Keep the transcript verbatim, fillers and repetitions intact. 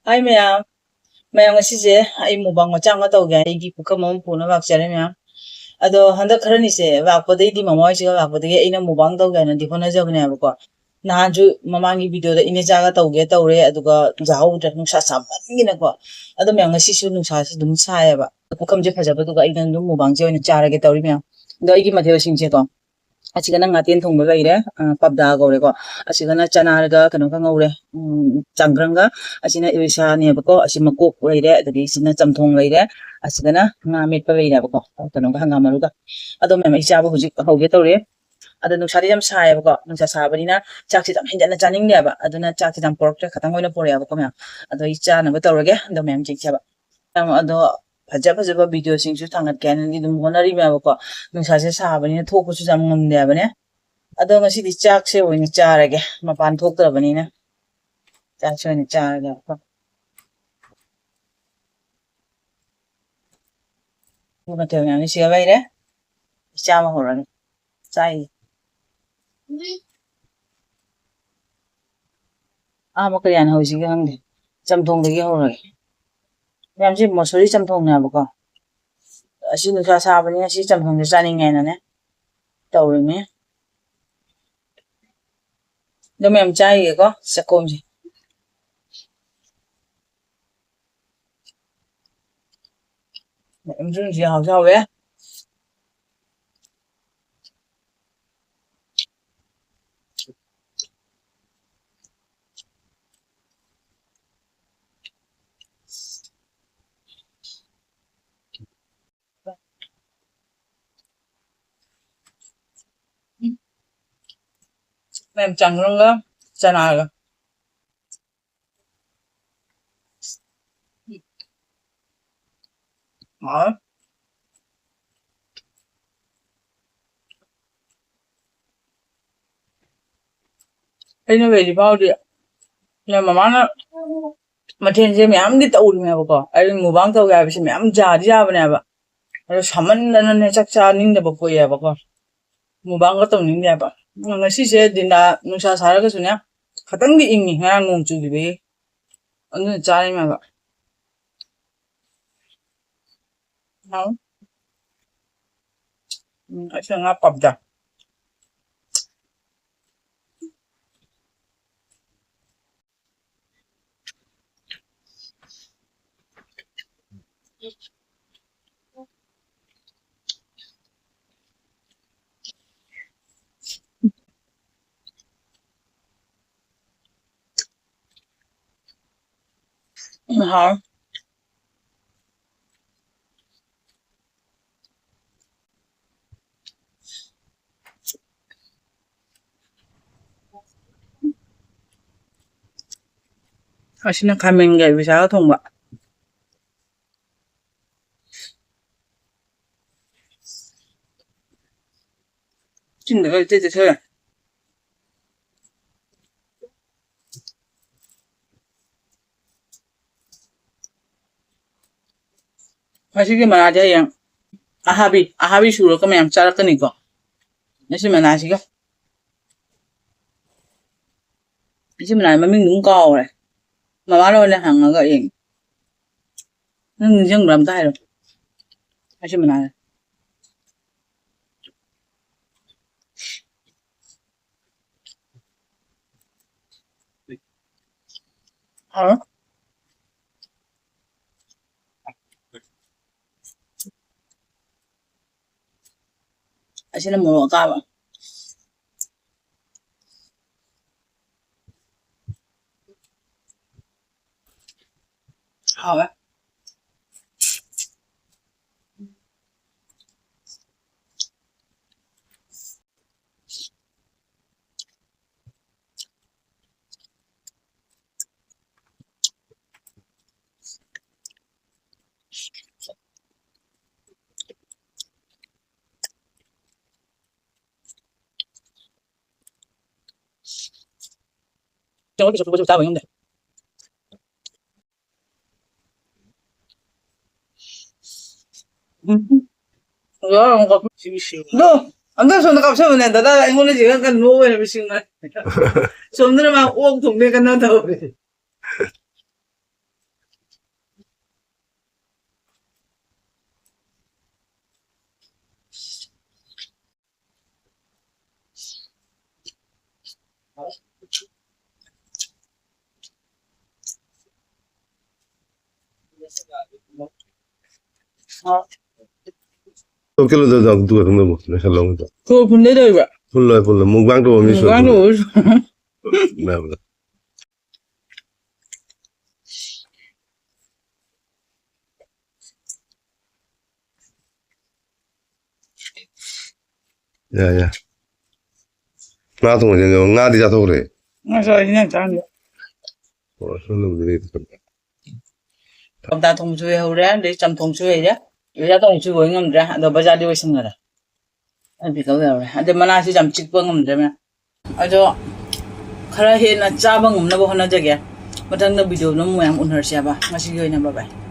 ꯍꯥꯏ ꯃꯌꯥꯝ, ꯃꯌꯥꯝ ꯉꯁꯤꯁꯦ ꯑꯩ mukbang ꯃꯆꯥ ꯑꯃ ꯇꯧꯒꯦ, ꯑꯩꯒꯤ ꯄꯨꯈꯝ ꯑꯃ ꯄꯨꯅ ꯂꯥꯛꯆꯔꯦ ꯃꯌꯥꯝ꯫ ꯑꯗꯣ ꯍꯟꯗꯛ ꯈꯔꯅꯤꯁꯦ ꯂꯥꯛꯄꯗꯩꯗꯤ, ꯃꯃꯥ ꯍꯣꯏꯁꯤꯒ ꯂꯥꯛꯄꯗꯒꯤ ꯑꯩꯅ mukbang ꯇꯧꯒꯦ ꯍꯥꯏꯅꯗꯤ ꯍꯣꯠꯅꯖꯕꯅꯦꯕꯀꯣ꯫ ꯅꯍꯥꯟꯁꯨ ꯃꯃꯥꯡꯒꯤ video ꯗ ꯏꯅꯦꯆꯥꯒ ꯇꯧꯒꯦ ꯇꯧꯔꯦ, ꯑꯗꯨꯒ ꯌꯥꯍꯧꯗ꯭ꯔꯦ, ꯅꯨꯡꯁꯥ ꯁꯥꯃꯟꯒꯤꯅꯀꯣ꯫ ꯑꯗꯣ ꯃꯌꯥꯝ ꯉꯁꯤꯁꯨ ꯅꯨꯡꯁꯥꯁꯦ ꯑꯗꯨꯝ ꯁꯥꯏꯌꯦꯕ, ꯄꯨꯈꯝꯁꯦ ꯐꯖꯕꯗꯨꯒ ꯑꯩꯅ ꯑꯗꯨꯝ mukbang ꯁꯦ ꯑꯣꯏꯅ ꯆꯥꯔꯒꯦ ꯇꯧꯔꯤ ꯃꯌꯥꯝ꯫ ꯑꯗꯣ ꯑꯩꯒꯤ ꯃꯊꯦꯜꯁꯤꯡꯁꯦꯀꯣ, ꯑꯁꯤꯒꯅ ꯉꯥꯇꯦꯟ ꯊꯣꯡꯕ ꯂꯩꯔꯦ, ꯑ, ꯄꯞꯗꯥ ꯀꯧꯔꯦꯀꯣ꯫ ꯑꯁꯤꯒꯅ ꯆꯅꯥꯒ ꯀꯩꯅꯣꯒ ꯉꯧꯔꯦ, ꯎꯝ, ꯆꯥꯡꯒ꯭ꯔꯪꯒ꯫ ꯑꯁꯤꯅ ꯏꯔꯣꯏꯁꯥꯅꯦꯕꯀꯣ꯫ ꯑꯁꯤ ꯃꯀꯣꯛ ꯂꯩꯔꯦ, ꯑꯗꯒꯤ ꯁꯤꯅ ꯆꯝꯊꯣꯡ ꯂꯩꯔꯦ, ꯑꯁꯤꯗꯅ ꯉꯥ ꯃꯦꯠꯄ ꯂꯩꯔꯦꯕꯀꯣ, ꯀꯩꯅꯣꯒ ꯍꯪꯒꯥꯝ ꯃꯔꯨꯒ꯫ ꯑꯗꯣ ꯃꯌꯥꯝ, ꯑꯩ ꯆꯥꯕ ꯍꯧꯖꯤꯛ ꯍꯧꯒꯦ ꯇꯧꯔꯦ꯫ ꯑꯗꯣ ꯅꯨꯡꯁꯥꯗꯤ ꯌꯥꯝ ꯁꯥꯏꯌꯦꯕꯀꯣ, ꯅꯨꯡꯁꯥ ꯁꯥꯕꯅꯤꯅ ꯆꯥꯛꯁꯦ ꯌꯥꯝ ꯍꯦꯟꯖꯟꯅ ꯆꯥꯅꯤꯡꯗꯦꯕ, ꯑꯗꯨꯅ ꯆꯥꯛꯁꯦ ꯌꯥꯝ ꯄꯣꯔꯛꯇ꯭ꯔꯦ, ꯈꯇꯪ ꯑꯣꯏꯅ ꯄꯣꯔꯛꯑꯦꯕꯀꯣ ꯃꯌꯥꯝ꯫ ꯑꯗꯣ ꯑꯩ ꯆꯥꯅꯕ ꯇꯧꯔꯒꯦ, ꯑꯗꯣ ꯃꯌꯥꯝ ꯌꯦꯡꯁꯦꯕ꯫ ꯌꯥꯝ ꯑꯗꯣ ꯐꯖ ꯐꯖꯕ video ꯁꯤꯡꯁꯨ ꯊꯥꯡꯒꯠꯀꯦ ꯍꯥꯏꯅꯗꯤ ꯑꯗꯨꯝ ꯍꯣꯠꯅꯔꯤꯃꯦꯕꯀꯣ꯫ ꯅꯨꯡꯁꯥꯁꯦ ꯁꯥꯕꯅꯤꯅ ꯊꯣꯛꯄꯁꯨ ꯌꯥꯝ ꯉꯝꯗꯦ ꯍꯥꯏꯕꯅꯦ꯫ ꯑꯗꯣ ꯉꯁꯤꯗꯤ ꯆꯥꯛꯁꯦ ꯑꯣꯏꯅ ꯆꯥꯔꯒꯦ, ꯃꯄꯥꯟ ꯊꯣꯛꯇ꯭ꯔꯕꯅꯤꯅ ꯆꯥꯛꯁꯦ ꯑꯣꯏꯅ ꯆꯥꯔꯒꯦꯕꯀꯣ꯫ ꯑꯗꯨ ꯃꯊꯦꯜ ꯃꯌꯥꯝꯁꯦ ꯁꯤꯒ ꯂꯩꯔꯦ꯫ ꯆꯥꯕ ꯍꯧꯔꯒꯦ꯫ ꯆꯥꯏ꯫ ꯑꯍꯥꯟꯕ ꯀꯌꯥꯅ ꯍꯧꯁꯤꯒꯦ ꯈꯪꯗꯦ꯫ ꯆꯝꯊꯣꯡꯗꯒꯤ ꯍꯧꯔꯒꯦ꯫ ꯃꯌꯥꯝꯁꯦ ꯃꯁꯨꯔꯤ ꯆꯝꯊꯣꯡꯅꯦꯕꯀꯣ꯫ ꯑꯁꯤ ꯅꯨꯡꯁꯥ ꯁꯥꯕꯅꯤꯅ ꯁꯤ ꯆꯝꯊꯣꯡꯁꯦ ꯆꯥꯅꯤꯡꯉꯦꯅꯅꯦ ꯇꯧꯔꯤꯅꯦ꯫ ꯑꯗꯣ ꯃꯌꯥꯝ ꯆꯥꯈꯤꯒꯦꯀꯣ, ꯆꯥꯛꯈꯣꯝꯁꯦ꯫ ꯃꯌꯥꯝꯁꯨ ꯍꯥꯎꯁꯨ ꯍꯥꯎꯋꯦ꯫ ꯃꯌꯥꯝ ꯆꯥꯡꯒ꯭ꯔꯪꯒ ꯆꯅꯥꯒ꯫ ꯍꯥꯎꯋꯦ꯫ ꯑꯩꯅ ꯂꯩꯔꯤ ꯐꯥꯎꯗꯤ ꯅꯣꯏ ꯃꯃꯥꯅ ꯃꯊꯦꯜꯁꯦ ꯃꯌꯥꯝꯗꯤ ꯇꯧꯔꯤꯅꯦꯕꯀꯣ꯫ ꯑꯩ mukbang ꯇꯧꯒꯦ ꯍꯥꯏꯕꯁꯦ ꯃꯌꯥꯝ ꯌꯥꯗꯤ ꯌꯥꯕꯅꯦꯕ꯫ ꯑꯗꯣ ꯁꯥꯃꯟꯗꯅꯅꯦ ꯆꯥꯛ ꯆꯥꯅꯤꯡꯗꯕ ꯄꯣꯛꯑꯦꯕꯀꯣ꯫ Mukbang ꯒ ꯇꯧꯅꯤꯡꯗꯦꯕ꯫ ꯉꯁꯤꯁꯦ ꯗꯤꯟꯗꯥ ꯅꯨꯡꯁꯥ ꯁꯥꯔꯒꯁꯨꯅꯦ ꯈꯇꯪꯗꯤ ꯏꯪꯉꯤ, ꯉꯔꯥꯡ ꯅꯣꯡ ꯆꯨꯈꯤꯕꯒꯤ꯫ ꯑꯗꯨꯅ ꯆꯥꯔꯤꯃꯦꯕ꯫ ꯍꯥꯎ꯫ ꯎꯝ, ꯑꯩꯁꯨ ꯉꯥ ꯄꯞꯗ꯫ ꯎꯝ, ꯍꯥꯎ꯫ ꯑꯁꯤꯅ ꯈꯥꯃꯦꯟꯒ ꯏꯕꯤꯁꯥꯒ ꯊꯣꯡꯕ꯫ ꯆꯤꯟꯗꯒ ꯏꯇꯩ ꯇꯩꯊꯣꯛꯑꯦ꯫ ꯃꯁꯤꯒꯤ ꯃꯅꯥꯁꯦ ꯍꯌꯦꯡ ꯑꯍꯥꯕꯤ, ꯑꯍꯥꯕꯤ ꯁꯨꯔꯒ ꯃꯌꯥꯝ ꯆꯥꯔꯛꯀꯅꯤꯀꯣ꯫ ꯃꯁꯤ ꯃꯅꯥꯁꯤꯒ꯫ ꯃꯁꯤ ꯃꯅꯥ ꯃꯃꯤꯡꯗꯨꯝ ꯀꯥꯎꯔꯦ꯫ ꯃꯃꯥꯅ ꯑꯣꯏꯅ ꯍꯪꯉꯒ ꯌꯦꯡꯒꯦ꯫ ꯅꯪ ꯅꯤꯡꯁꯤꯡꯕ꯭ꯔꯥ ꯑꯝꯇ ꯍꯥꯏꯔꯣ꯫ ꯃꯁꯤ ꯃꯅꯥꯁꯦ꯫ ꯍꯥꯎꯔꯣ? ꯑꯁꯤꯅ ꯃꯣꯔꯣꯛ ꯑꯀꯥꯕ꯫ ꯍꯥꯎꯋꯦ꯫ ꯆꯥꯕ ꯉꯝꯗꯦ꯫ ꯑꯗꯣ, ꯑꯝꯇ ꯁꯣꯝꯗ ꯀꯥꯞꯁꯟꯕꯅꯦ, ꯗꯗꯥ ꯑꯩꯉꯣꯟꯗ ꯌꯦꯡꯉꯒ ꯅꯣꯛꯑꯣꯏꯅ ꯃꯤꯁꯤꯡꯅ꯫ ꯁꯣꯝꯗꯅ ꯃꯥ ꯑꯣꯛ ꯊꯣꯡꯕꯩ ꯀꯟꯅ ꯇꯧꯔꯤ꯫ ꯇꯣ ꯀꯤꯂꯣꯗ ꯑꯗꯨꯒ ꯑꯗꯨꯝ ꯂꯧꯕ ꯂꯣꯏꯁꯜꯂꯣ꯫ ꯈꯨꯔ ꯐꯨꯟꯗꯩ ꯂꯩꯕ꯭ꯔꯥ? ꯐꯨꯜꯂꯣꯏ, ꯐꯨꯜꯂꯣꯏ꯫ ꯃꯨꯛꯕꯥꯡ ꯇꯧꯕ ꯃꯤ ꯁꯨꯔ ꯃꯨꯛꯕꯥꯡ ꯐꯨꯜꯂꯣꯏ꯫ ꯇꯧꯕ ꯃꯌꯥꯝꯗꯣ꯫ ꯌꯥ, ꯌꯥ꯫ ꯉꯥ ꯊꯣꯡꯕꯁꯦ ꯉꯥꯗꯤ ꯆꯥꯊꯣꯛꯈ꯭ꯔꯦ꯫ ꯉꯥ ꯆꯥꯏ, ꯏꯟꯖꯥꯡ ꯆꯥꯔꯝꯗꯦ꯫ ꯑꯣ, ꯁꯣꯝꯗꯕꯨꯗꯤ ꯂꯩꯇ꯭ꯔꯦ꯫ ꯄꯝꯇꯥ ꯊꯣꯡꯕꯁꯨ ꯍꯩꯍꯧꯔꯦ, ꯑꯗꯩ ꯆꯝꯊꯣꯡꯁꯨ ꯍꯩꯔꯦ꯫ ꯂꯣꯏꯖꯥ ꯊꯣꯡꯕꯁꯨ ꯂꯣꯏ ꯉꯝꯗ꯭ꯔꯦ, ꯑꯗꯣ ꯕꯖꯥꯔꯗꯤ ꯂꯣꯏꯁꯤꯟꯈꯔꯦ꯫ ꯑꯩ ꯄꯤꯀꯜ ꯌꯥꯎꯔꯦ꯫ ꯑꯗꯩ ꯃꯅꯥꯁꯤ ꯌꯥꯝ ꯆꯤꯛꯄ ꯉꯝꯗ꯭ꯔꯦ ꯃꯌꯥꯝ꯫ ꯑꯗꯣ ꯈꯔ ꯍꯦꯟꯅ ꯆꯥꯕ ꯉꯝꯅꯕ ꯍꯣꯠꯅꯖꯒꯦ꯫ ꯃꯊꯪꯗ ꯚꯤꯗꯤꯑꯣꯗ ꯑꯃꯨꯛ ꯃꯌꯥꯝ ꯎꯅꯔꯁꯦꯕ꯫ ꯉꯁꯤꯒꯤ ꯑꯣꯏꯅ bye bye꯫